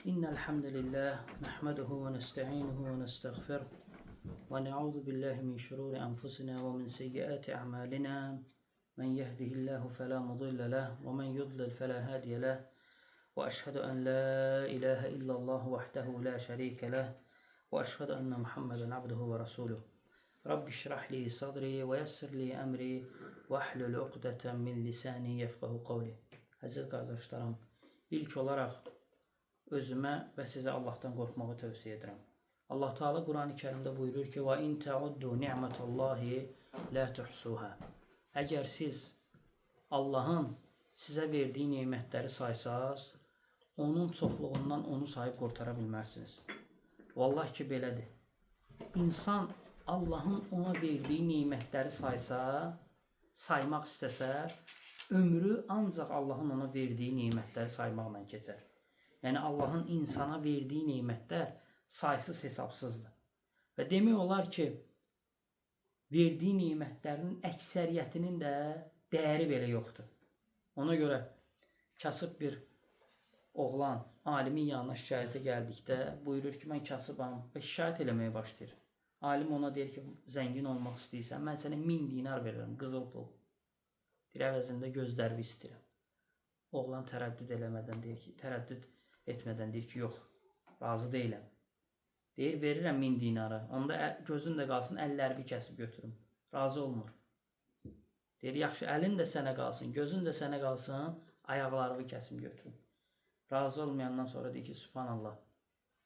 İnnel hamdelellahi nahmeduhu ve nesta'inuhu ve nestağfiruh ve na'udzu billahi min şururi enfusina ve min seyyiati a'malina. Men yehdihillahu fela mudille leh ve men yudlil fela hadiye leh. Ve eşhedü en la ilahe illallah vahdehu la şerike leh ve eşhedü enne Muhammeden abduhu ve resuluh. Rabbi şrah li sadri ve yessir li emri ve ahlul uqdeten min lisani yefkahu kavli. Əziz qardaşlarım, ilk olaraq özümə və sizə Allahdan qorxmağı tövsiyə edirəm. Allah Teala Qurani Kərimdə buyurur ki: "Və in ta'uddu ni'metallahi la tuhsuha." Əgər siz Allahın sizə verdiyi nemətləri saysaz, onun çoxluğundan onu sayıb qurtara bilməzsiniz. Vallahi ki belədir. İnsan Allahın ona verdiyi nemətləri saysa, saymaq istəsə, ömrü ancaq Allahın ona verdiyi nemətləri saymaqla keçər. Yəni Allahın insana verdiyi nemətlər saysız hesabsızdır. Və demək olar ki, verdiyi nemətlərin əksəriyyətinin də dəyəri belə yoxdur. Ona görə kasıb bir oğlan alimin yanına şikayətə gəldikdə buyurur ki, mən kasıbam və şikayət eləməyə başlayır. Alim ona deyir ki, zəngin olmaq istəyirsən, mən sənə 1000 dinar verirəm, qızıl pul. Deyir, əvəzində gözlərimi istəyirəm. Oğlan tərəddüd eləmədən deyir ki, tərəddüd etmədən deyir ki, yox, razı deyiləm. Deyir, verirəm 1000 dinarı. Onda gözün də qalsın, əllərimi kəsib götürüm. Razı olmur. Deyir, yaxşı, əlin də sənə qalsın, gözün də sənə qalsın, ayaqlarımı kəsim götürüm. Razı olmayandan sonra deyir ki, Subhanallah.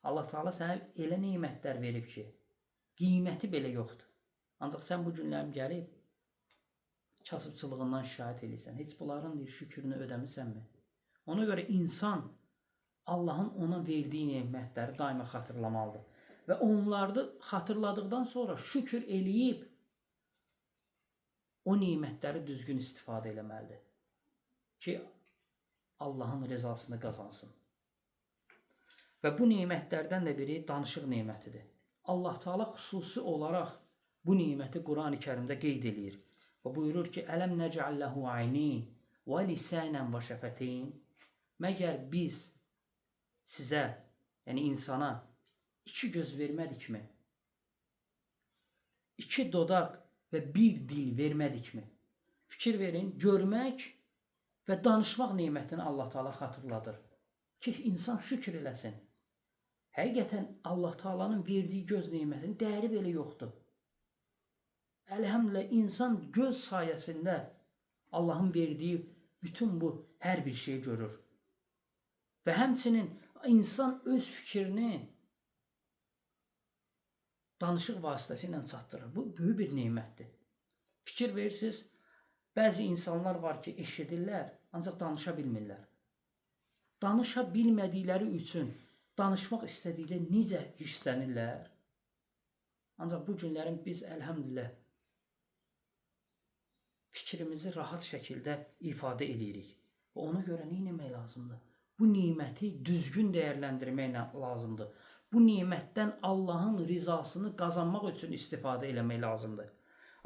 Allah Teala sənə elə nemətlər verib ki, qiyməti belə yoxdur. Ancaq sən bu günlərim gəlib kasıbçılığından şikayət eləyirsən. Heç bunların deyir, şükrünü ödəmisənmi? Ona görə insan Allahın ona verdiyi nemətləri daima xatırlamalıdır. Və onları xatırladıqdan sonra şükür eləyib o nemətləri düzgün istifadə eləməlidir ki, Allahın rızasını qazansın. Və bu nemətlərdən də biri danışıq nemətidir. Allah Teala xüsusi olaraq bu neməti Qurani Kərimdə qeyd eləyir. Və buyurur ki, Ələm nəc'al lehu aynin və lisanən və şəfəteyn. Məgər biz sizə, yəni insana iki göz vermədikmi? İki dodaq və bir dil vermədikmi? Fikir verin, görmək və danışmaq nemətini Allah Teala xatırladır ki, insan şükür eləsin. Həqiqətən Allah Taala'nın verdiyi göz nemətinin dəyəri belə yoxdur. Elhamdülillah insan göz sayəsində Allahın verdiyi bütün bu hər bir şeyi görür. Və həmçinin insan öz fikrini danışıq vasitəsilə çatdırır. Bu böyük bir nemətdir. Fikir verirsiniz, bəzi insanlar var ki, eşidirlər, ancaq danışa bilmirlər. Danışa bilmədikləri üçün danışmaq istədikdə necə hirslənirlər? Ancaq bu günlərin biz əlhəmdülillah fikrimizi rahat şəkildə ifadə eləyirik. Və ona görə nə etmək lazımdır? Bu neməti düzgün dəyərləndirmək lazımdır. Bu nemətdən Allahın rizasını qazanmaq üçün istifadə eləmək lazımdır.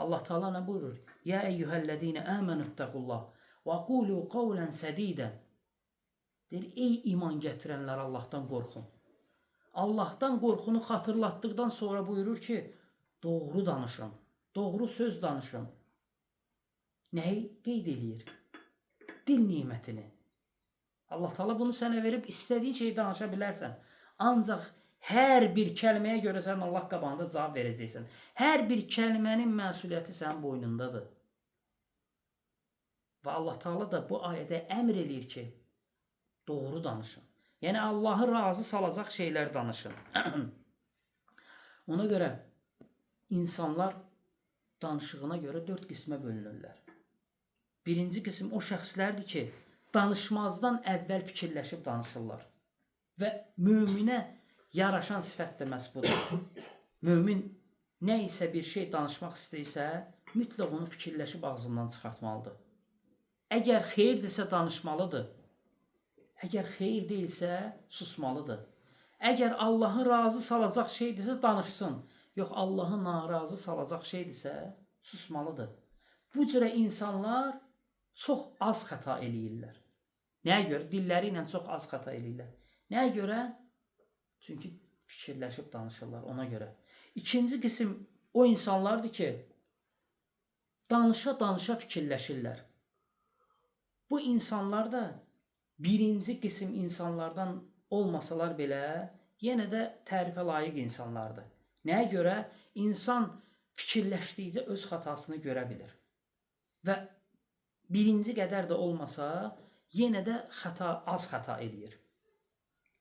Allah Teala nə buyurur? Ya eyyuhellezine amenuttaqullah və qulu qawlan sədida. Deyir, ey iman gətirənlər, Allahdan qorxun. Allahdan qorxunu xatırlatdıqdan sonra buyurur ki, doğru danışın, doğru söz danışın. Nəyi qeyd eləyir? Dil nemətini. Allah Teala bunu sənə verib istədiyin şeyi danışa bilərsən. Ancaq hər bir kəlməyə görə sən Allah qabağında cavab verəcəksən. Hər bir kəlmənin məsuliyyəti sənin boynundadır. Və Allah Teala da bu ayədə əmr eləyir ki, doğru danışın. Yəni Allahı razı salacaq şeylər danışın. Ona görə insanlar danışığına görə 4 qismə bölünürlər. Birinci qism o şəxslərdir ki, danışmazdan əvvəl fikirləşib danışırlar. Və möminə yaraşan sifət də məhz budur. Mömin nə isə bir şey danışmaq istəyirsə, mütləq onu fikirləşib ağzından çıxartmalıdır. Əgər xeyirdirsə danışmalıdır. Əgər xeyir deyilsə susmalıdır. Əgər Allahı razı salacaq şeydirsə danışsın. Yox, Allahı narazı salacaq şeydirsə susmalıdır. Bu cürə insanlar çox az xəta eləyirlər. Nəyə görə? Dilləri ilə çox az xəta eləyirlər. Nəyə görə? Çünki fikirləşib danışırlar ona görə. İkinci qism o insanlardır ki, danışa-danışa fikirləşirlər. Bu insanlar da birinci qism insanlardan olmasalar belə, yenə də tərifə layiq insanlardır. Nəyə görə? İnsan fikirləşdikcə öz xatasını görə bilir. Və birinci qədər də olmasa, yenə də az xəta eləyir.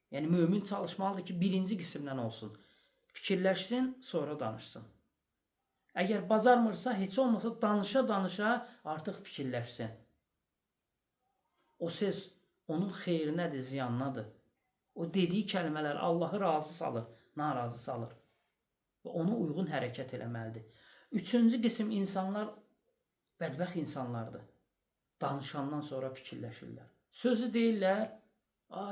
Yəni, mömin çalışmalıdır ki, birinci qismdən olsun. Fikirləşsin, sonra danışsın. Əgər bacarmırsa, heç olmasa danışa-danışa artıq fikirləşsin. O söz onun xeyrinədir, ziyanınadır. O dediyi kəlmələr Allahı razı salır, narazı salır. Və ona uyğun hərəkət eləməlidir. Üçüncü qism insanlar bədbəxt insanlardır. Danışandan sonra fikirləşirlər. Sözü deyirlər,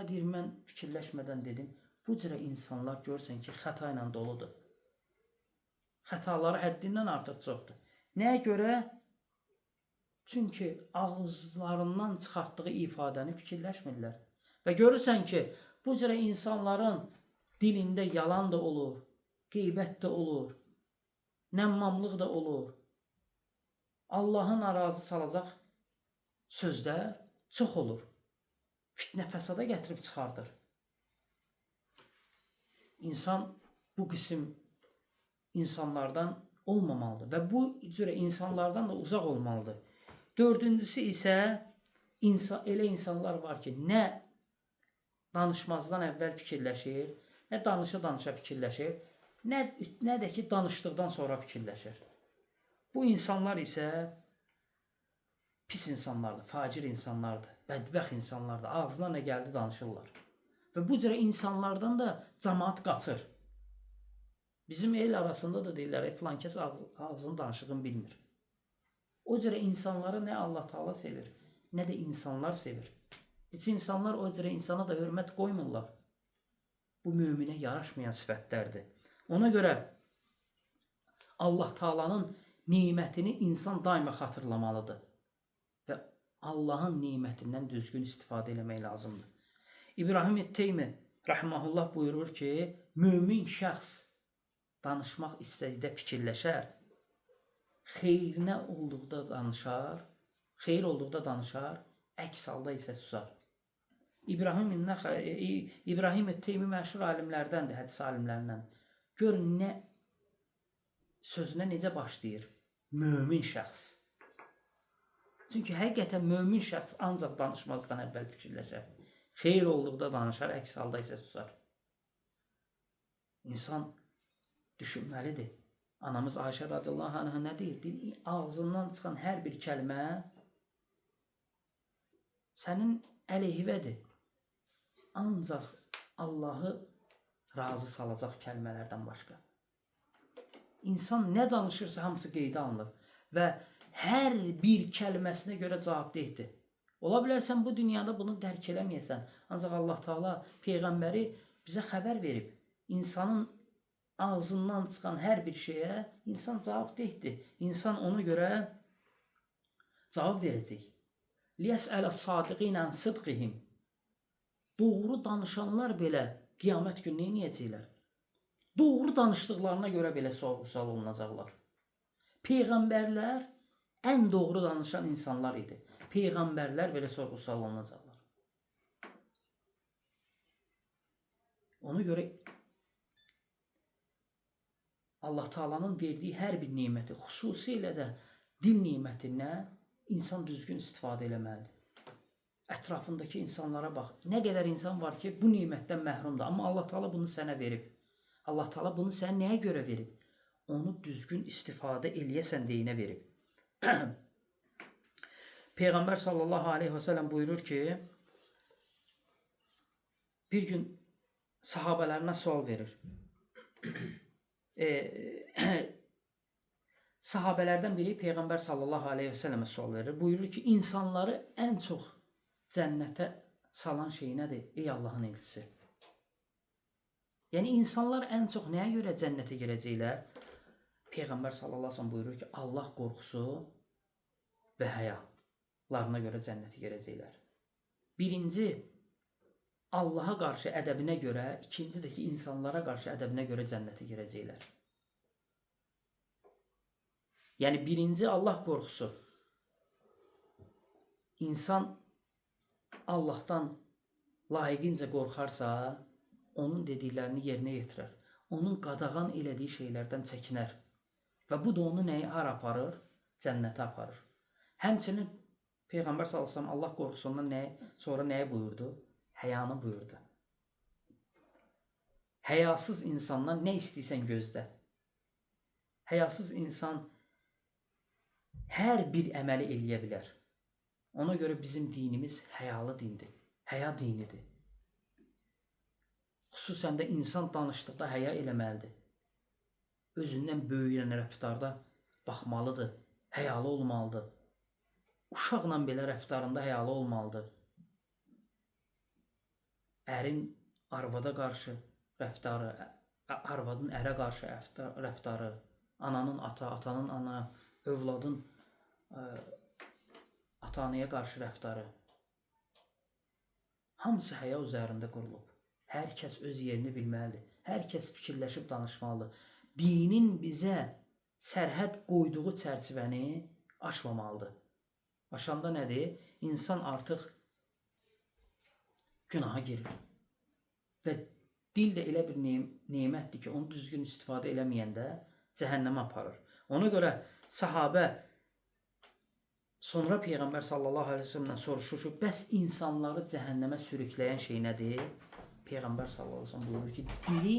deyir, mən fikirləşmədən dedim. Bu cürə insanlar görsən ki, xəta ilə doludur. Xətaları həddindən artıq çoxdur. Nəyə görə? Çünki ağızlarından çıxartdığı ifadəni fikirləşmirlər. Və görürsən ki, bu cürə insanların dilində yalan da olur, qeybət də olur, nəmmamlıq da olur. Allahı narazı salacaq sözlər çox olur. Fitnə fəsada gətirib çıxardır. İnsan bu qism insanlardan olmamalıdır və bu cürə insanlardan da uzaq olmalıdır. Dördüncüsü isə elə insanlar var ki, nə danışmazdan əvvəl fikirləşir, nə danışa-danışa fikirləşir, nə də ki danışdıqdan sonra fikirləşir. Bu insanlar isə pis insanlardır, facir insanlardır, bədbəxt insanlardır. Ağzına nə gəldi danışırlar. Və bu cürə insanlardan da camaat qaçır. Bizim el arasında da deyirlər, filan kəs ağzının danışığını bilmir. O cürə insanları nə Allah Taala sevir, nə də insanlar sevir. Heç insanlar o cürə insana da hörmət qoymurlar. Bu möminə yaraşmayan sifətlərdir. Ona görə Allah Taala'nın nemətini insan daima xatırlamalıdır. Və Allahın nemətindən düzgün istifadə eləmək lazımdır. İbrahim Teymi rəhməhullah buyurur ki, mömin şəxs danışmaq istədikdə fikirləşər, xeyrinə olduqda danışar, xeyir olduqda danışar, əks halda isə susar. İbrahim Teymi məşhur alimlərdəndir, hədis alimlərindən. Gör nə sözünə necə başlayır? Mömin şəxs. Çünki həqiqətən mömin şəxs ancaq danışmazdan əvvəl fikirləşər. Xeyir olduqda danışar, əks halda isə susar. İnsan düşünməlidir. Anamız Ayşə radiyallahu anha nə deyir? Deyir, ağzından çıxan hər bir kəlmə sənin əleyhivədir. Ancaq Allahı razı salacaq kəlmələrdən başqa. İnsan nə danışırsa hamısı qeydə alınır və hər bir kəlməsinə görə cavabdehdir. Ola bilər sən bu dünyada bunu dərk eləməyəsən. Ancaq Allah Taala peyğəmbəri bizə xəbər verib. İnsanın ağzından çıxan hər bir şeyə insan cavabdehdir. İnsan ona görə cavab verəcək. Liyəsələ sadiqinə an sidqihim. Doğru danışanlar belə qiyamət günü nə edəcəklər? Doğru danışdıqlarına görə belə sorğu-sual olunacaqlar. Peyğəmbərlər ən doğru danışan insanlar idi. Peyğəmbərlər belə sorğu-sual olunacaqlar. Ona görə Allah Taala'nın verdiyi hər bir neməti, xüsusilə də dil nemətindən insan düzgün istifadə eləməlidir. Ətrafındakı insanlara bax. Nə qədər insan var ki, bu nemətdən məhrumdur. Amma Allah Taala bunu sənə verib. Allah Taala bunu sənə nəyə görə verib? Onu düzgün istifadə eləyəsən deyinə verib. Peyğəmbər sallallahu aleyhi və səlləm buyurur ki, bir gün sahabələrinə sual verir. Sahabələrdən biri Peyğəmbər sallallahu aleyhi və səlləmə sual verir. Buyurur ki, insanları ən çox cənnətə salan şey nədir? Ey Allahın elçisi. Yəni, insanlar ən çox nəyə görə cənnətə girəcəklər? Peyğəmbər sallallahu aleyhi və səlləm buyurur ki, Allah qorxusu və həyalarına görə cənnətə girəcəklər. Birinci Allaha qarşı ədəbinə görə, ikinci də ki, insanlara qarşı ədəbinə görə cənnətə girəcəklər. Yəni, birinci Allah qorxusu. İnsan Allahdan layiqincə qorxarsa, onun dediklərini yerinə yetirər. Onun qadağan elədiyi şeylərdən çəkinər. Və bu da onu nəyi hara aparır? Cənnətə aparır. Həmçinin Peyğəmbər sallallahu əleyhi və səlləm Allah qorxusundan sonra nəyi buyurdu? Həyanı buyurdu. Həyasız insandan nə istəyirsən gözlə. Həyasız insan hər bir əməli eləyə bilər. Ona görə bizim dinimiz həyalı dindir. Həya dinidir. Xüsusən də insan danışdıqda həya eləməlidir. Özündən böyüyən rəftarda baxmalıdır. Həyalı olmalıdır. Uşaqla belə rəftarında həyalı olmalıdır. Ərin arvada qarşı rəftarı, arvadın ərə qarşı rəftarı, ananın ata, atanın ana, övladın ata-anaya qarşı rəftarı. Hamısı həya üzərində qurulub. Hər kəs öz yerini bilməlidir. Hər kəs fikirləşib danışmalıdır. Dinin bizə sərhəd qoyduğu çərçivəni aşmamalıdır. Aşanda nədir? İnsan artıq günaha girir. Və dil də elə bir nemətdir ki, onu düzgün istifadə eləməyəndə cəhənnəmə aparır. Ona görə sahabə sonra Peyğəmbər sallallahu əleyhi və səlləmdən soruşur ki, bəs insanları cəhənnəmə sürükləyən şey nədir? Peyğəmbər sallallahu əleyhi və səlləm buyurur ki, dili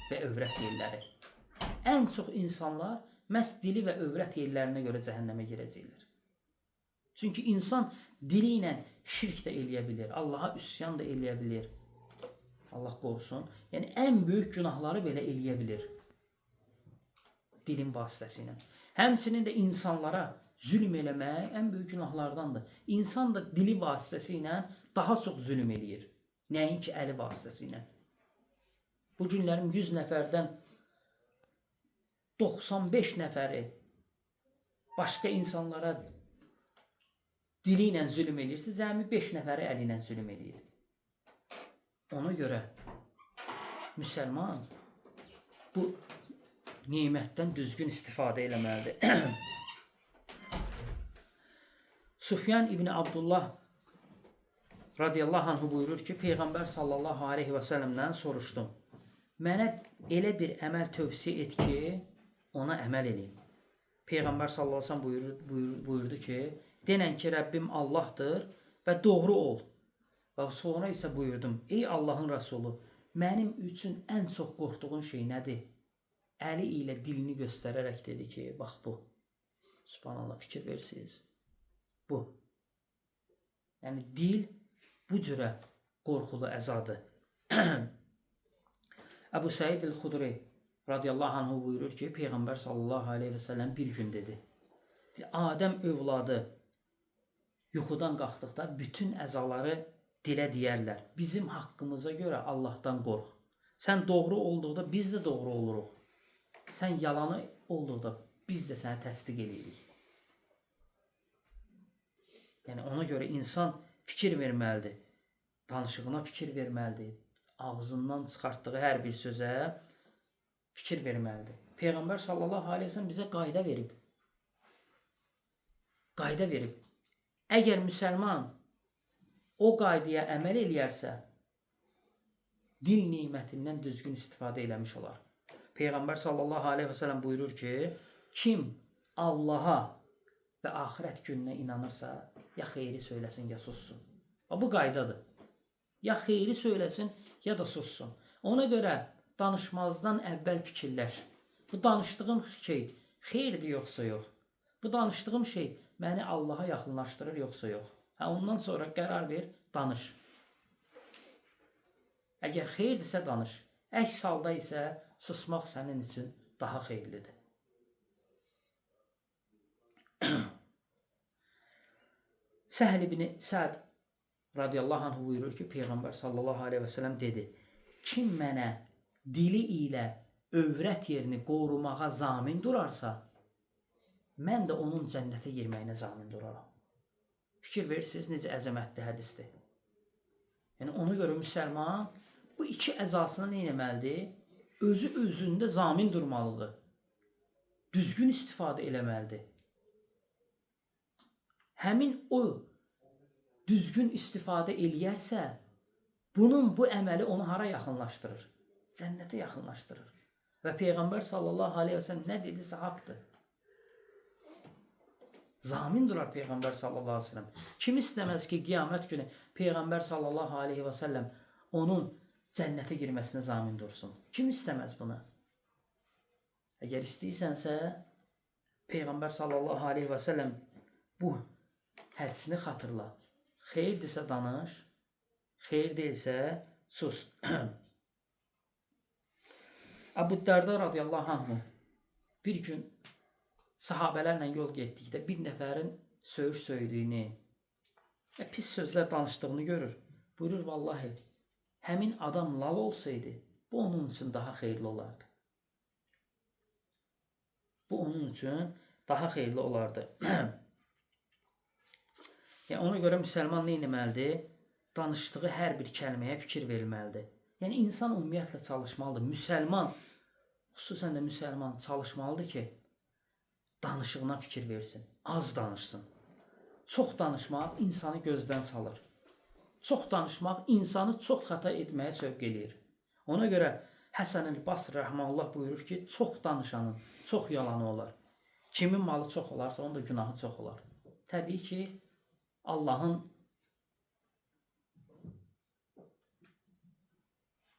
və övrət yerləri. Ən çox insanlar məhz dili və övrət yerlərinə görə cəhənnəmə girəcəklər. Çünki insan dili ilə şirk də eləyə bilir, Allaha üsyan da eləyə bilir. Allah qorusun. Yəni ən böyük günahları belə eləyə bilir dilin vasitəsilə. Həmçinin də insanlara zülm eləmək ən böyük günahlardandır. İnsan da dili vasitəsilə daha çox zülm eləyir. Nəinki əli vasitəsilə. Bu günlərin 100 nəfərdən 95 nəfəri başqa insanlara dili ilə zülm eləyirsə, cəmi 5 nəfəri əli ilə zülm eləyir. Ona görə müsəlman bu nemətdən düzgün istifadə eləməlidir. Sufyan İbni Abdullah radiyallahu anhu buyurur ki, Peyğəmbər sallallahu aleyhi və səlləmdən soruşdum. Mənə elə bir əməl tövsiyə et ki, ona əməl eləyim. Peyğəmbər sallallahu aleyhi və səlləm buyurdu ki, denən ki, Rəbbim Allahdır və doğru ol. Və sonra isə buyurdum, ey Allahın Rəsulu, mənim üçün ən çox qorxduğun şey nədir? Əli ilə dilini göstərərək dedi ki, bax bu. Subhanallah, fikir versiniz. Bu. Yəni, dil bu cürə qorxulu əzadır. Əbu Səid el-Xudri radiyallahu anhu buyurur ki, Peyğəmbər sallallahu aleyhi və səlləm bir gün dedi. Adəm övladı yuxudan qalxdıqda bütün əzaları dilə deyərlər. Bizim haqqımıza görə Allahdan qorx. Sən doğru olduqda biz də doğru oluruq. Sən yalanı olduqda biz də səni təsdiq edirik. Yəni ona görə insan fikir verməlidir. Danışığına fikir verməlidir. Ağzından çıxartdığı hər bir sözə fikir verməlidir. Peyğəmbər sallallahu aleyhi ve sellem bizə qayda verib. Qayda verib. Əgər müsəlman o qaydaya əməl eləyərsə, dil nemətindən düzgün istifadə eləmiş olar. Peyğəmbər sallallahu aleyhi və səlləm buyurur ki, kim Allaha və axirət gününə inanırsa, ya xeyri söyləsin, ya sussun. Bu qaydadır. Ya xeyri söyləsin, ya da sussun. Ona görə danışmazdan əvvəl fikirləş. Bu danışdığım şey xeyirdir yoxsa yox? Bu danışdığım şey məni Allaha yaxınlaşdırır yoxsa yox? Hə, ondan sonra qərar ver, danış. Əgər xeyirdirsə danış. Əks halda isə susmaq sənin üçün daha xeyirlidir. Səhl ibn Səd radiyallahu anh buyurur ki, Peyğəmbər sallallahu aleyhi və səlləm dedi, kim mənə dili ilə övrət yerini qorumağa zamin durarsa, mən də onun cənnətə girməyinə zamin duraram. Fikir verirsiniz, necə əzəmətli hədisdir. Yəni ona görə müsəlman bu iki əzasına nə etməlidir? Özü özündə zamin durmalıdır. Düzgün istifadə eləməlidir. Həmin o düzgün istifadə eləyərsə, bunun bu əməli onu hara yaxınlaşdırır? Cənnətə yaxınlaşdırır. Və Peyğəmbər sallallahu aleyhi və səlləm nə dedisə haqdır. Zamin durar Peyğəmbər sallallahu aleyhi və səlləm. Kim istəməz ki, qiyamət günü Peyğəmbər sallallahu aleyhi və səlləm onun cənnətə girməsinə zamin dursun? Kim istəməz bunu? Əgər istəyirsənsə, Peyğəmbər sallallahu aleyhi və səlləm bu hədisini xatırla. Xeyirdirsə danış, xeyir deyilsə sus. Əbu Dərda radiyallahu anhu bir gün sahabələrlə yol getdikdə bir nəfərin söyüş söydüyünü və pis sözlər danışdığını görür. Buyurur, vallahi, həmin adam lal olsaydı, bu onun üçün daha xeyirli olardı. Bu onun üçün daha xeyirli olardı. Yəni ona görə müsəlman nə etməlidir? Danışdığı hər bir kəlməyə fikir verməlidir. Yəni insan ümumiyyətlə çalışmalıdır. Müsəlman, xüsusən də müsəlman çalışmalıdır ki, danışığına fikir versin, az danışsın. Çox danışmaq insanı gözdən salır. Çox danışmaq insanı çox xəta etməyə sövq eləyir. Ona görə Həsən el-Basri rəhməhullah buyurur ki, çox danışanın çox yalanı olar. Kimin malı çox olarsa, onun da günahı çox olar. Təbii ki, Allahın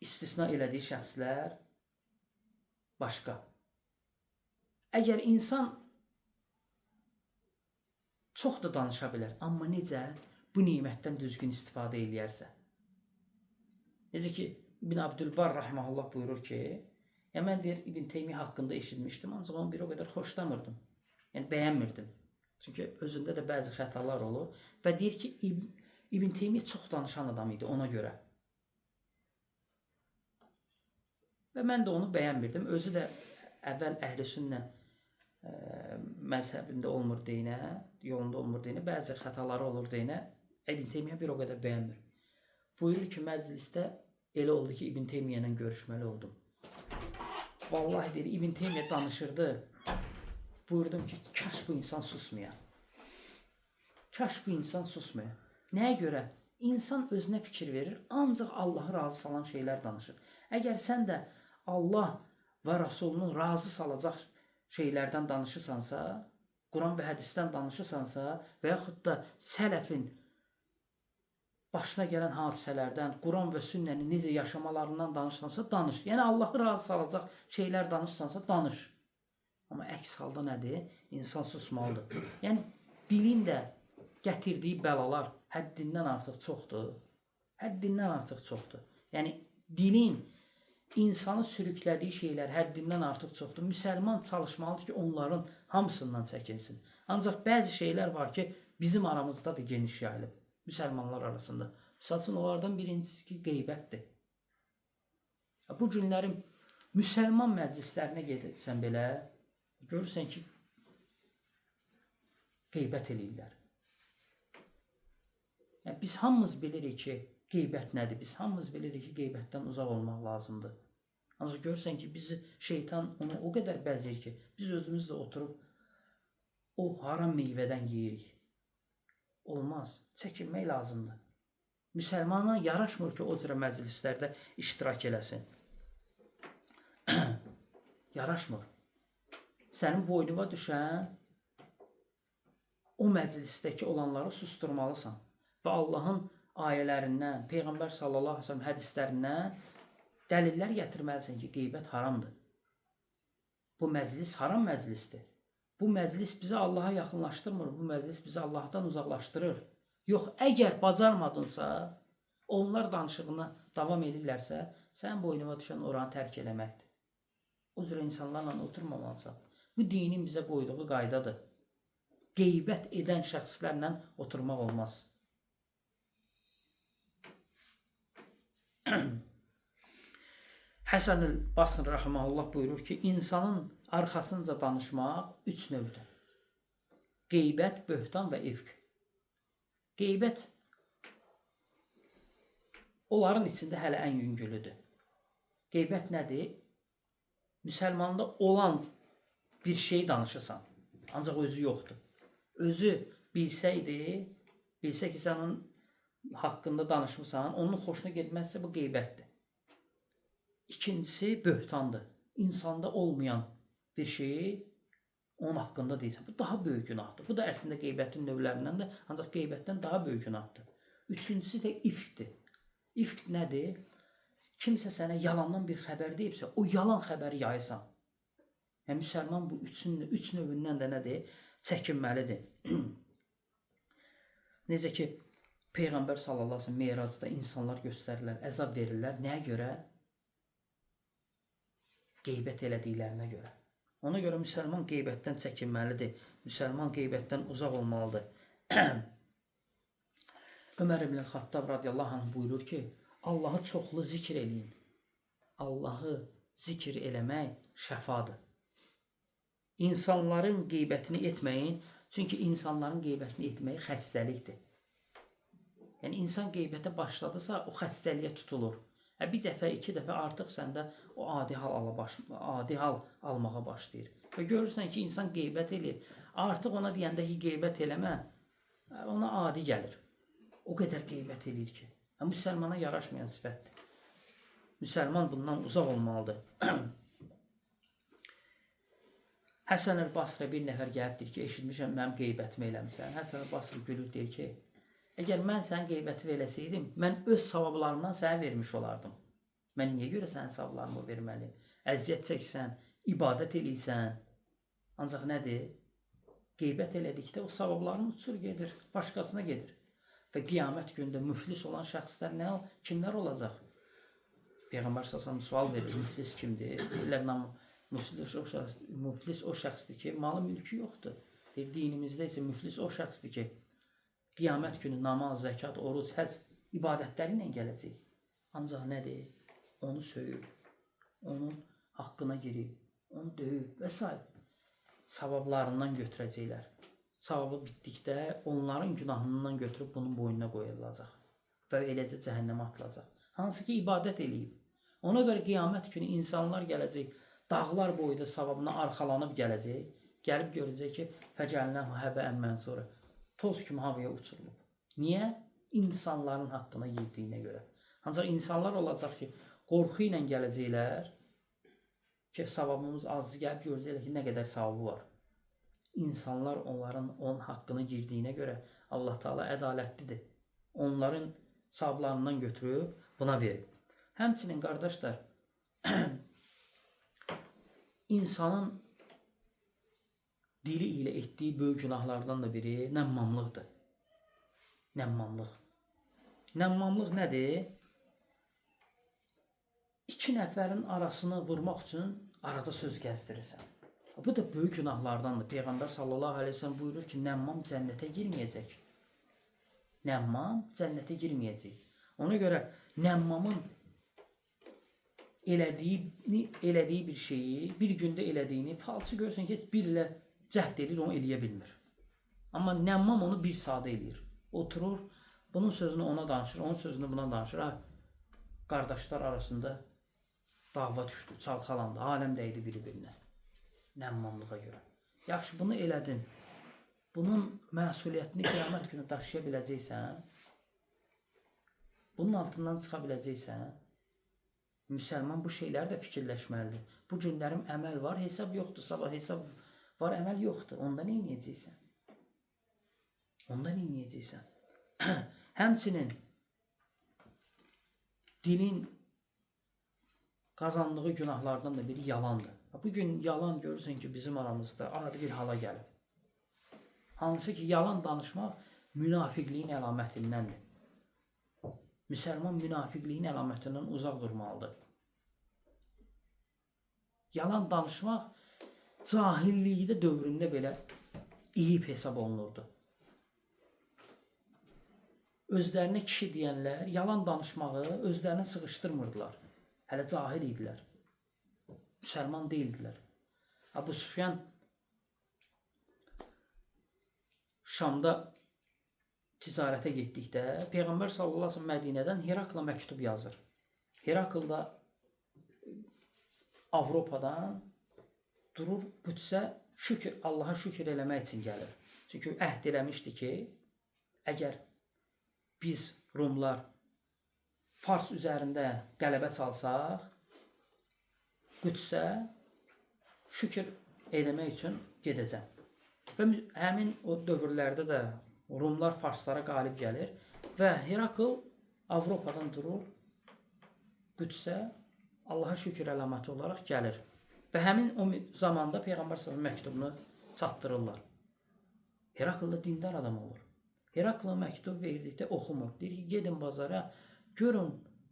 istisna elədiyi şəxslər başqa. Əgər insan çox da danışa bilər, amma necə bu nemətdən düzgün istifadə eləyərsə. Necə ki, İbn Abdülbar rahimehullah buyurur ki, ya mən deyir İbn Teymiyyə haqqında eşitmişdim, ancaq onu bir o qədər xoşlamırdım. Yəni bəyənmirdim. Çünki özündə də bəzi xətalar olur və deyir ki, İbn Teymiyyə çox danışan adam idi ona görə. Və mən də onu bəyənmirdim. Özü də əvvəl əhl-i sünnə məzhəbində olmur deyinə, yolunda olmur deyinə, bəzi xətaları olur deyinə İbn Teymiyyə bir o qədər bəyənmir. Buyurur ki, məclisdə elə oldu ki, İbn Teymiyyə ilə görüşməli oldum. Vallahi deyir, İbn Teymiyyə danışırdı. Buyurdum ki, kaş bu insan susmaya. Kaş bu insan susmaya. Nəyə görə? İnsan özünə fikir verir, ancaq Allahı razı salan şeylər danışır. Əgər sən də Allah və Rasulunu razı salacaq şeylərdən danışırsansa, Quran və hədisdən danışırsansa və yaxud da sələfin başına gələn hadisələrdən, Quran və sünnəni necə yaşamalarından danışsansa, danış. Yəni Allahı razı salacaq şeylər danışsansa, danış. Amma əks halda nədir? İnsan susmalıdır. Yəni dilin də gətirdiyi bəlalar həddindən artıq çoxdur. Həddindən artıq çoxdur. Yəni dilin insanı sürüklədiyi şeylər həddindən artıq çoxdur. Müsəlman çalışmalıdır ki, onların hamısından çəkinsin. Ancaq bəzi şeylər var ki, bizim aramızda da geniş yayılıb. Müsəlmanlar arasında. Misal üçün, onlardan birincisi ki, qeybətdir. Bu günlərin müsəlman məclislərinə gedirsən belə, görürsən ki, qeybət eləyirlər. Yəni, biz hamımız bilirik ki, qeybət nədir? Biz hamımız bilirik ki, qeybətdən uzaq olmaq lazımdır. Ancaq görürsən ki, bizi şeytan onu o qədər bəzəyir ki, biz özümüz də oturub o haram meyvədən yeyirik. Olmaz. Çəkinmək lazımdır. Müsəlmana yaraşmır ki, o cürə məclislərdə iştirak eləsin. Yaraşmır. Sənin boynuna düşən o məclisdəki olanları susturmalısan. Və Allahın ayələrindən, Peyğəmbər sallallahu əleyhi və səlləm hədislərindən dəlillər gətirməlisən ki, qeybət haramdır. Bu məclis haram məclisdir. Bu məclis bizi Allaha yaxınlaşdırmır, bu məclis bizi Allahdan uzaqlaşdırır. Yox, əgər bacarmadınsa, onlar danışığına davam edirlərsə, sənin boynuna düşən oranı tərk eləməkdir. O cür insanlarla oturmamalısan. Bu dinin bizə qoyduğu qaydadır. Qeybət edən şəxslərlə oturmaq olmaz. Həsən el-Basri rahimehullah buyurur ki, insanın arxasınca danışmaq üç növdür. Qeybət, böhtan və ifk. Qeybət Onların içində hələ ən yüngülüdür. Qeybət nədir? Müsəlmanda olan bir şey danışırsan. Ancaq özü yoxdur. Özü bilsəydi, bilsə ki, sən onun haqqında danışmısan, onun xoşuna getməzsə bu qeybətdir. İkincisi böhtandır. İnsanda olmayan bir şeyi onun haqqında deyirsən. Bu daha böyük günahdır. Bu da əslində qeybətin növlərindəndir, ancaq qeybətdən daha böyük günahdır. Üçüncüsü də ifkdir. İfk nədir? Kimsə sənə yalandan bir xəbər deyibsə, o yalan xəbəri yayırsan. Yəni müsəlman bu üç növündən də nədir? Çəkinməlidir. Necə ki Peyğəmbər sallallahu əleyhi və səlləm Meracda insanlar göstərirlər, əzab verirlər. Nəyə görə? Qeybət elədiklərinə görə. Ona görə müsəlman qeybətdən çəkinməlidir. Müsəlman qeybətdən uzaq olmalıdır. Ömər ibn Xattab radiyallahu anh buyurur ki, Allahı çoxlu zikr eləyin. Allahı zikr eləmək şəfadır. İnsanların qeybətini etməyin, çünki insanların qeybətini etmək xəstəlikdir. Yəni insan qeybətə başladısa, o xəstəliyə tutulur. Bir dəfə, iki dəfə artıq səndə o adi hal almağa başlayır. Və görürsən ki, insan qeybət eləyir. Artıq ona deyəndə ki, qeybət eləmə, ona adi gəlir. O qədər qeybət eləyir ki. Müsəlmana yaraşmayan sifətdir. Müsəlman bundan uzaq olmalıdır. Həsən əl-Basrə bir nəfər gəlib deyir ki, eşitmişəm, mənim qeybətimi eləmisən. Həsən əl-Basrə gülür, deyir ki, əgər mən sənin qeybətini eləsəydim, mən öz savablarımdan sənə vermiş olardım. Mən niyə görə sənin savablarımı verməliyim? Əziyyət çəksən, ibadət eləyirsən. Ancaq nədir? Qeybət elədikdə o savabların uçur gedir, başqasına gedir. Və qiyamət günündə müflis olan şəxslər kimlər olacaq? Peyğəmbər sallallahu əleyhi və səlləm sual verir, müflis kimdir? Deyirlər, müflis o şəxsdir ki, malı mülkü yoxdur. Deyir, dinimizdə isə müflis o şəxsdir ki, qiyamət günü namaz, zəkat, oruc, həc ibadətləri ilə gələcək. Ancaq nədir? Onu söyüb, onun haqqına girib, onu döyüb və s. Savablarından götürəcəklər. Savabı bitdikdə onların günahından götürüb bunun boynuna qoyulacaq və eləcə cəhənnəmə atılacaq. Hansı ki, ibadət eləyib. Ona görə qiyamət günü insanlar gələcək, dağlar boyda savabına arxalanıb gələcək, gəlib görəcək ki, fəcəlnəhu həbəən mənsura. Toz kimi havaya uçurulub. Niyə? İnsanların haqqına girdiyinə görə. Ancaq insanlar olacaq ki, qorxu ilə gələcəklər ki, savabımız azdır, gəlib görəcəklər ki, nə qədər savabı var. İnsanlar onların onun haqqını girdiyinə görə Allah Teala ədalətlidir. Onların savablarından götürüb buna verib. Həmçinin qardaşlar, insanın dili ilə etdiyi böyük günahlardan da biri nəmmamlıqdır. Nəmmamlıq. Nəmmamlıq nədir? İki nəfərin arasını vurmaq üçün arada söz gəzdirirsən. Bu da böyük günahlardandır. Peyğəmbər sallallahu əleyhi və səlləm buyurur ki, nəmmam cənnətə girməyəcək. Nəmmam cənnətə girməyəcək. Ona görə nəmmamın elədiyi bir şeyi, bir gündə elədiyini falçı görürsən ki, heç bir ilə cəhd edir, onu eləyə bilmir. Amma nəmmam onu bir sadə eləyir. Oturur, bunun sözünü ona danışır, onun sözünü buna danışır. Ha, qardaşlar arasında dava düşdü, çalxalandı, aləm dəydi biri-birinə. Nəmmamlığa görə. Yaxşı, bunu elədin. Bunun məsuliyyətini qiyamət günü daşıya biləcəksən, bunun altından çıxa biləcəksən, müsəlman bu şeyləri də fikirləşməlidir. Bu günlərim əməl var, hesab yoxdur. Sabah hesab var, əməl yoxdur. Onda nə edəcəksən? Onda nə edəcəksən? Həmçinin dilin qazandığı günahlardan da biri yalandır. Bugün yalan görürsən ki, bizim aramızda adi bir hala gəlib. Hansı ki, yalan danışmaq münafiqliyin əlamətindəndir. Müsəlman münafiqliyin əlamətindən uzaq durmalıdır. Yalan danışmaq cahillikdə dövründə belə iyib hesab olunurdu. Özlərinə kişi deyənlər yalan danışmağı özlərinə sığışdırmırdılar. Hələ cahil idilər. Müsəlman deyildilər. Əbu Süfyan Şamda ticarətə getdikdə Peyğəmbər sallallahu əleyhi və səlləm Mədinədən Herakla məktub yazır. Herakl da Avropadan durur Qüdsə şükür, Allaha şükür eləmək üçün gəlir. Çünki əhd eləmişdi ki, əgər biz Rumlar Fars üzərində qələbə çalsaq, Qüdsə şükür eləmək üçün gedəcəm. Və həmin o dövrlərdə də Rumlar Farslara qalib gəlir və Herakl Avropadan durur Qüdsə Allaha şükür əlaməti olaraq gəlir. Və həmin o zamanda Peyğəmbər sallallahu məktubunu çatdırırlar. Herakl da dindar adam olur. Herakla məktub verdikdə oxumur. Deyir ki, gedin bazara, görün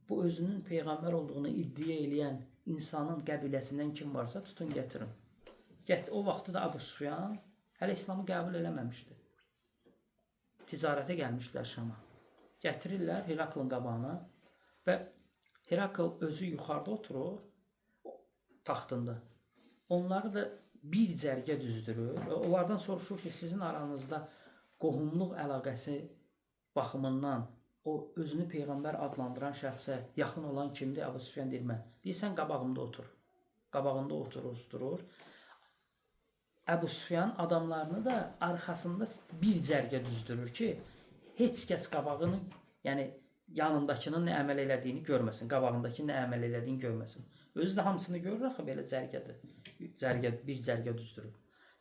bu özünün peyğəmbər olduğunu iddia eləyən insanın qəbiləsindən kim varsa tutun gətirin. O vaxtı da Əbu Sufyan hələ İslamı qəbul eləməmişdi. Ticarətə gəlmişdilər Şama. Gətirirlər Heraklın qabağına və Herakl özü yuxarıda oturur taxtında. Onları da bir cərgə düzdürür və onlardan soruşur ki, sizin aranızda qohumluq əlaqəsi baxımından o özünü peyğəmbər adlandıran şəxsə yaxın olan kimdir? Əbu Sufyan deyir, mən. Deyir, sən qabağımda otur. Qabağında oturur. Əbu Sufyan adamlarını da arxasında bir cərgə düzdürür ki, heç kəs qabağını, yəni yanındakının nə əməl elədiyini görməsin, qabağındakının nə əməl elədiyini görməsin. Özü də hamısını görür axı belə cərgədir. Cərgə, bir cərgə düzdürür.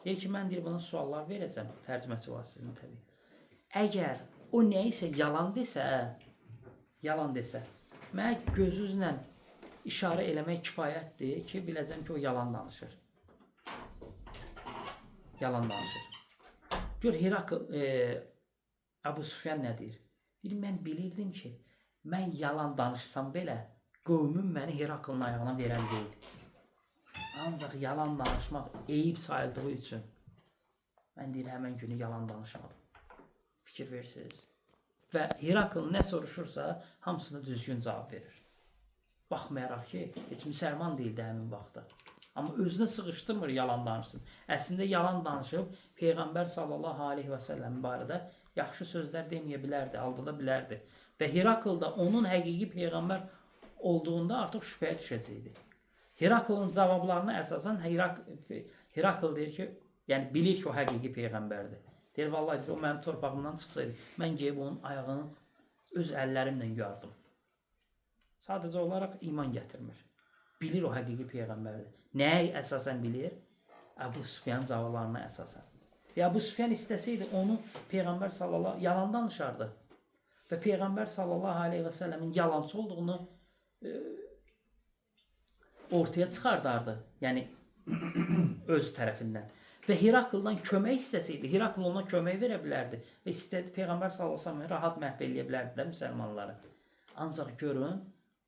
Deyir ki, mən deyir, buna suallar verəcəm, tərcüməçi vasitəsilə təbii. Əgər o nəyisə yalan desə, mənə gözünüzlə işarə eləmək kifayətdir ki, biləcəm ki, o yalan danışır. Yalan danışır. Gör, Herakl, Əbu Sufyan nə deyir? Deyir, mən bilirdim ki, mən yalan danışsam belə, qövmüm məni Heraklın ayağına verən deyil. Ancaq yalan danışmaq eyib sayıldığı üçün mən deyir, həmən günü yalan danışmadım. Fikir verirsiniz. Və Herakl nə soruşursa, hamısına düzgün cavab verir. Baxmayaraq ki, heç müsəlman deyildi həmin vaxtda. Amma özünə sığışdırmır yalan danışsın. Əslində yalan danışıb Peyğəmbər sallallahu aleyhi və səlləm barədə yaxşı sözlər deməyə bilərdi, aldada bilərdi. Və Herakl da onun həqiqi peyğəmbər olduğunda artıq şübhəyə düşəcəkdi. Heraklın cavablarına əsasən Herakl deyir ki, yəni bilir ki, o həqiqi peyğəmbərdir. Deyir, vallahi deyir, o mənim torpağımdan çıxsaydı, mən gedib onun ayağını öz əllərimlə yuyardım. Sadəcə olaraq iman gətirmir. Bilir o həqiqi peyğəmbərdir. Nəyə əsasən bilir? Əbu Sufyan cavablarına əsasən. Və Əbu Sufyan istəsəydi onu Peyğəmbər sallallahu yalan danışardı. Və Peyğəmbər sallallahu aleyhi və səlləmin yalançı olduğunu ortaya çıxardardı. Yəni öz tərəfindən. Və Herakldan kömək istəsəydi, Herakl ona kömək verə bilərdi və istədi Peyğəmbər sallallahu əleyhi və səlləm rahat məhv eləyə bilərdi də müsəlmanları. Ancaq görün,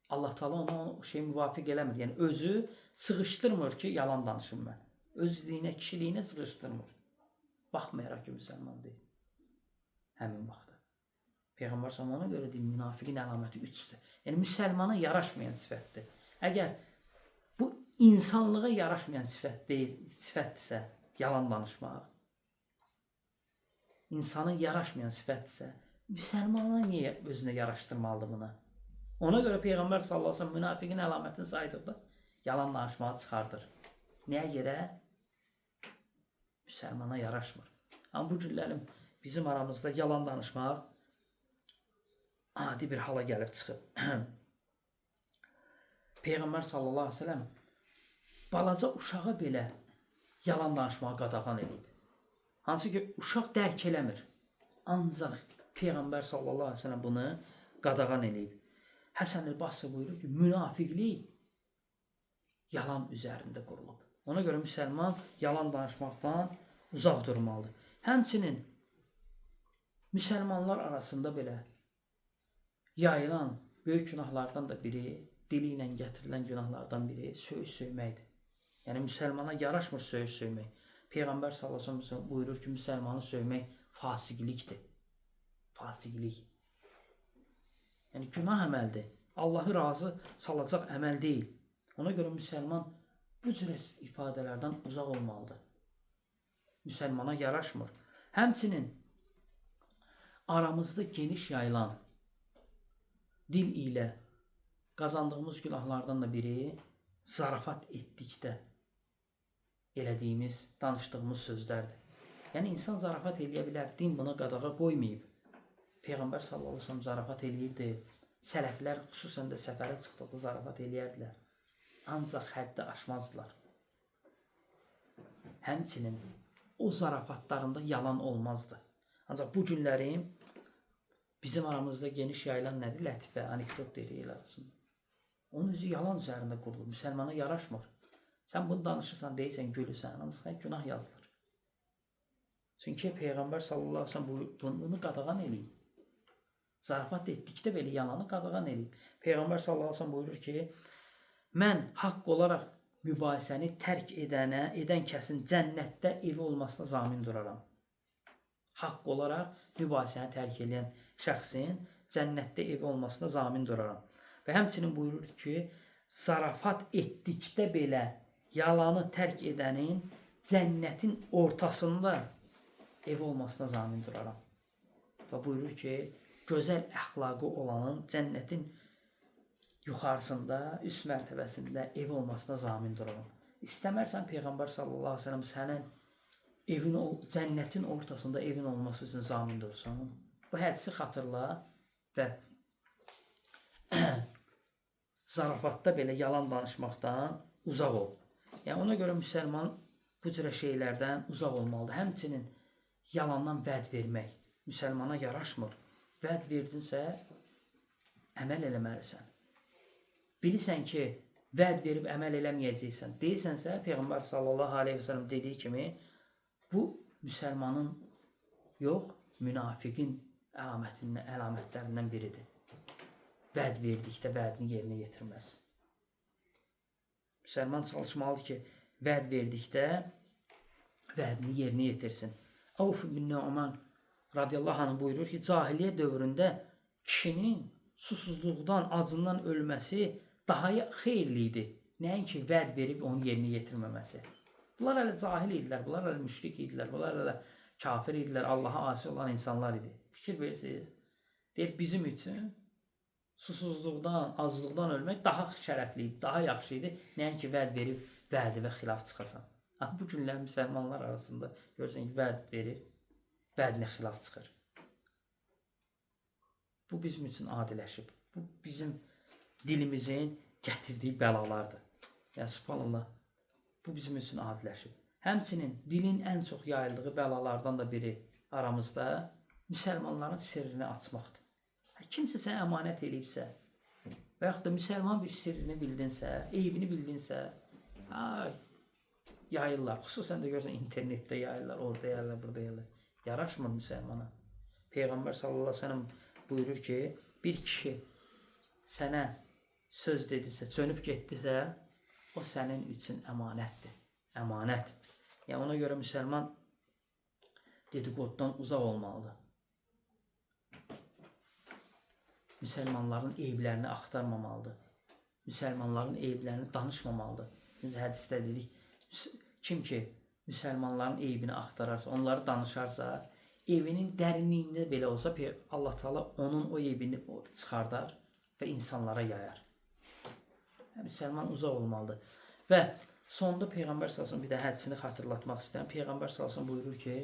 Allah Taala ona o şey müvafiq eləmir. Yəni özü sığışdırmır ki, yalan danışım mən. Özlüyünə, kişiliyinə sığışdırmır. Baxmayaraq ki, müsəlman deyil. Həmin vaxtda. Peyğəmbər sallallahu əleyhi və səlləm ona görə deyir, münafiqin əlaməti üçdür. Yəni müsəlmana yaraşmayan sifətdir. Əgər bu insanlığa yaraşmayan sifət deyil, sifətdirsə, yalan danışmaq, insanın yaraşmayan sifətdirsə, müsəlmana niyə özünə yaraşdırmalıdır bunu? Ona görə Peyğəmbər sallallahu əleyhi və səlləm münafiqin əlamətini saydıqda yalan danışmağı çıxardır. Nəyə görə? Müsəlmana yaraşmır. Amma bu günlərim bizim aramızda yalan danışmaq adi bir hala gəlib çıxıb. Peyğəmbər sallallahu əleyhi və səlləm balaca uşağa belə yalan danışmağı qadağan edib. Hansı ki, uşaq dərk eləmir. Ancaq Peyğəmbər sallallahu əleyhi və səlləm bunu qadağan eləyib. Həsən el-Basri buyurur ki, münafiqlik yalan üzərində qurulub. Ona görə müsəlman yalan danışmaqdan uzaq durmalıdır. Həmçinin müsəlmanlar arasında belə yayılan böyük günahlardan da biri, dili ilə gətirilən günahlardan biri söyüş söyməkdir. Yəni müsəlmana yaraşmır söyüş söymək. Peyğəmbər sallallahu əleyhi və səlləm buyurur ki, müsəlmanı söymək fasiqlikdir. Fasiqlik. Yəni günah əməldir. Allahı razı salacaq əməl deyil. Ona görə müsəlman bu cür ifadələrdən uzaq olmalıdır. Müsəlmana yaraşmır. Həmçinin Aramızda geniş yayılan dil ilə qazandığımız günahlardan da biri zarafat etdikdə elədiyimiz, danışdığımız sözlərdir. Yəni insan zarafat eləyə bilər, din buna qadağa qoymayıb. Peyğəmbər sallallahu əleyhi və səlləm zarafat eləyirdi. Sələflər xüsusən də səfərə çıxdıqda zarafat eləyərdilər. Ancaq həddi aşmazdılar. Həmçinin o zarafatlarında yalan olmazdı. Ancaq bu günlərin bizim aramızda geniş yayılan nədir? Lətifə, anekdot deyirik arasında. Onun özü yalan üzərində qurulur. Müsəlmana yaraşmır. Sən bunu danışırsan, deyirsən, gülürsən, ancaq sənə günah yazılır. Çünki Peyğəmbər sallallahu əleyhi və səlləm bunu qadağan eləyib. Zarafat etdikdə belə yalanı qadağan eləyib. Peyğəmbər sallallahu əleyhi və səlləm buyurur ki, mən haqq olaraq mübahisəni tərk edən kəsin cənnətdə evi olmasına zamin duraram. Haqq olaraq mübahisəni tərk edən şəxsin cənnətdə evi olmasına zamin duraram. Və həmçinin buyurur ki, zarafat etdikdə belə yalanı tərk edənin cənnətin ortasında evi olmasına zamin duraram. Və buyurur ki, gözəl əxlaqı olanın cənnətin yuxarısında, üst mərtəbəsində evi olmasına zamin duraram. İstəmərsən Peyğəmbər sallallahu əleyhi və səlləm sənin evin, cənnətin ortasında evin olması üçün zamin dursun. Bu hədisi xatırla və zarafatda belə yalan danışmaqdan uzaq ol. Yəni ona görə müsəlman bu cürə şeylərdən uzaq olmalıdır. Həmçinin yalandan vəd vermək müsəlmana yaraşmır. Vəd verdinsə, əməl eləməlisən. Bilirsən ki, vəd verib əməl eləməyəcəksən. Deyirsənsə, Peyğəmbər sallallahu əleyhi və səlləm dediyi kimi, bu müsəlmanın yox, münafiqin əlamətlərindən biridir. Vəd verdikdə vədini yerinə yetirməz. Müsəlman çalışmalıdır ki, vəd verdikdə vədini yerinə yetirsin. Avf ibn Nu'man radiyallahu anh buyurur ki, cahiliyyə dövründə kişinin susuzluqdan, acından ölməsi daha xeyirli idi. Nəinki vəd verib onun yerinə yetirməməsi. Bunlar hələ cahil idilər, bunlar hələ müşrik idilər, bunlar hələ kafir idilər, Allaha asi olan insanlar idi. Fikir verirsiniz. Deyir, bizim üçün susuzluqdan, aclıqdan ölmək daha şərəfli idi, daha yaxşı idi. Nəinki vəd verib vədi və xilaf çıxasan. Bu günlər müsəlmanlar arasında görürsən ki, vəd verir, vədinə xilaf çıxır. Bu bizim üçün adiləşib. Bu bizim dilimizin gətirdiyi bəlalardır. Yəni, subhanallah, bu bizim üçün adiləşib. Həmçinin dilin ən çox yayıldığı bəlalardan da biri aramızda müsəlmanların sirrini açmaqdır. Kimsə sənə əmanət eləyibsə və yaxud da müsəlman bir sirrini bildinsə, eyibini bildinsə, yayırlar. Xüsusən də görürsən internetdə yayırlar, orada yayırlar, burada yayırlar. Yaraşmır müsəlmana. Peyğəmbər sallallahu əleyhi və səlləm buyurur ki, bir kişi sənə söz dedisə, çönüb getdisə, o sənin üçün əmanətdir. Əmanət. Yəni ona görə müsəlman dedikoddan uzaq olmalıdır. Müsəlmanların eyiblərini axtarmamalıdır. Müsəlmanların eyiblərini danışmamalıdır. Biz hədisdə dedik, kim ki müsəlmanların eybini axtararsa, onları danışarsa, evinin dərinliyində belə olsa, Allah Teala onun o eybini çıxardar və insanlara yayar. Müsəlman uzaq olmalıdır. Və sonda Peyğəmbər sallallahu əleyhi və səlləm bir də hədisini xatırlatmaq istəyirəm. Peyğəmbər sallallahu əleyhi və səlləm buyurur ki,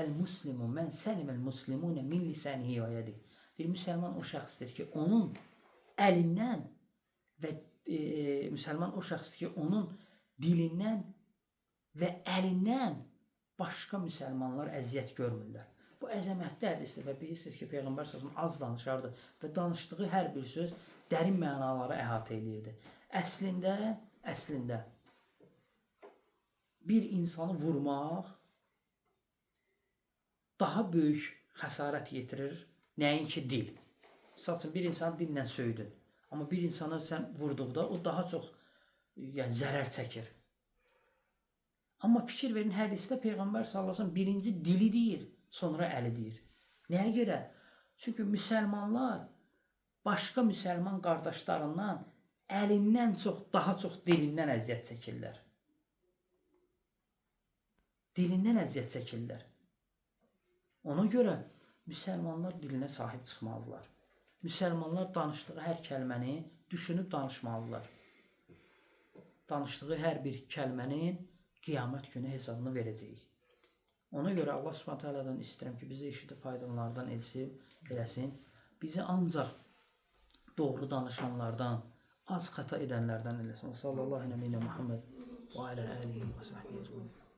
Əl-muslimu mən səliməl muslimune min lisanihi və yedihi. Bir müsəlman o şəxsdir ki, onun əlindən və müsəlman o şəxsdir ki, onun dilindən və əlindən başqa müsəlmanlar əziyyət görmürlər. Bu əzəmətli hədisdir və bilirsiniz ki, Peyğəmbər sallallahu əleyhi və səlləm az danışardı və danışdığı hər bir söz dərin mənaları əhatə eləyirdi. Əslində bir insanı vurmaq daha böyük xəsarət yetirir, nəinki dil. Misal üçün, bir insanı dillə söydün, amma bir insanı sən vurduqda o daha çox yəni, zərər çəkir. Amma fikir verin, hədisdə Peyğəmbər sallallahu əleyhi və səlləm birinci dili deyir, sonra əli deyir. Nəyə görə? Çünki müsəlmanlar başqa müsəlman qardaşlarından əlindən çox, daha çox dilindən əziyyət çəkirlər. Dilindən əziyyət çəkirlər. Ona görə Müsəlmanlar dilinə sahib çıxmalıdırlar. Müsəlmanlar danışdığı hər kəlməni düşünüb danışmalıdırlar. Danışdığı hər bir kəlmənin qiyamət günü hesabını verəcəyik. Ona görə Allah Subhanahu taaladan istəyirəm ki, bizi eşidib faydalananlardan etsin, eləsin. Bizi ancaq doğru danışanlardan, az xəta edənlərdən eləsin. Sallallahu əleyhi və Muhammed və alə alihi və sahbihi ecmaîn.